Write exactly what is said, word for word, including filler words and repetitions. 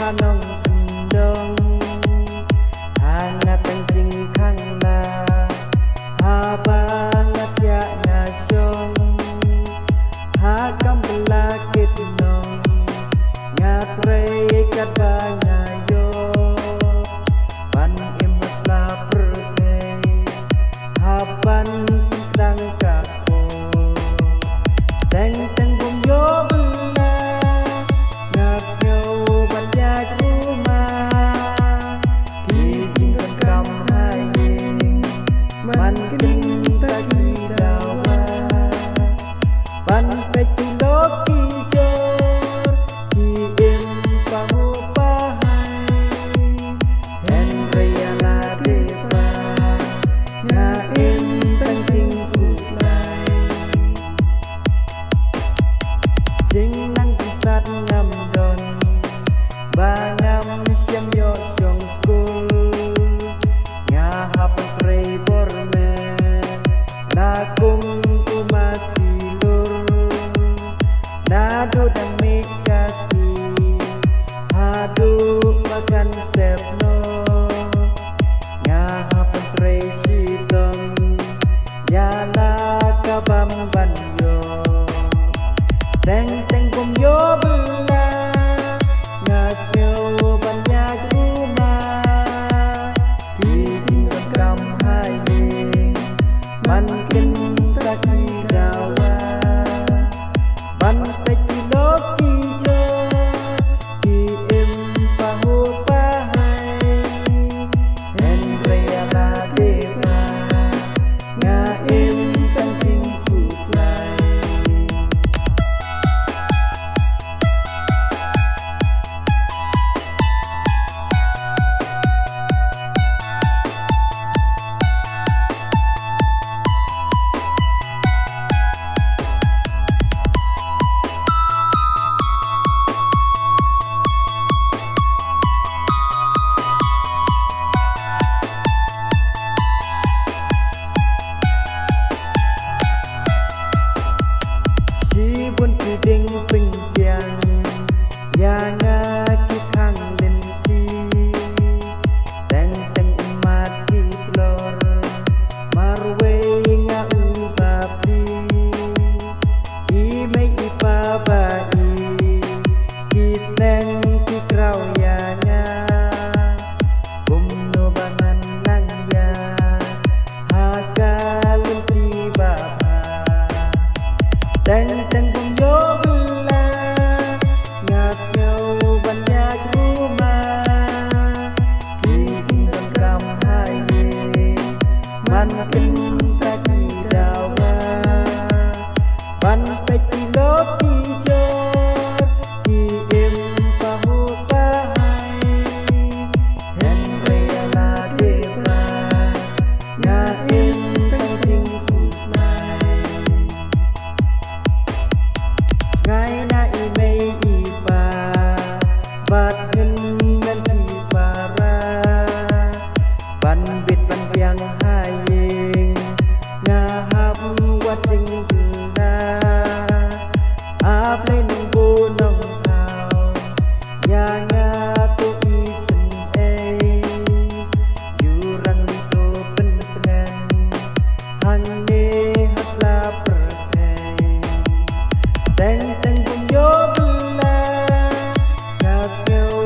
Nongkyndong, ha nga tang jingkhang la, haba nga thiah nga shong, ha kam bylla kit nong, nga trei katba nga ïoh, ban im ha sla pyrthei, ha ban kdang ka Teng teng bym ïoh bylla, nga sngew ban ïaid rumah. Ki jingdonkam ha ïing, man kynta ki dawa. Ban peit ki lok ki jor, ki im pahuh pahai. Hynrei ïa lade pat, nga im tang jingkhuslai. Jingnang jingstad ngam don, ba ngam shym ïoh shong skul. Nga hap trei bor met, la kum u masi lur. Naduh dang mih ka sngi, haduh ba kan sep noh. Nga hap trei shitom, ïa la ka bam ban ïoh. Teng teng bym ïoh bylla, nga sngew ban ïaid rumah. Ki jingdonkam ha ïing, man kynta ki dawa. Ban peit ki lok ki jor, ki im pahuh pahai. Hynrei ïa lade pat, nga im tang jingkhuslai. Shibun ki dieng pynkiang, ïa nga ki khang lynti. Teng teng ummat ki tlor, marwei nga u bapli. I mei i pa ba i, ki sneng ki kraw ïa nga. Kumno ba ngan nang ïa, ha ka lynti ba bha. Teng teng bym ïoh bylla, nga sngew ban ïaid rumah. Ki jingdonkam ha ïing, man kynta ki dawa. Ban peit ki lok ki jor, ki im pahuh pahai. Hynrei ïa lade pat, nga im tang jingkhuslai. Jngai na i mei i pa, bad hynmen ki para. Ban bit ban biang ha ïing, nga hap wad jingkylla. A Blei Nongbuh Nongthaw, ïa nga to isynei. Ïurang lei to pyntngen, hangne ha sla pyrthei. Teng teng bym ïoh bylla, nga sngew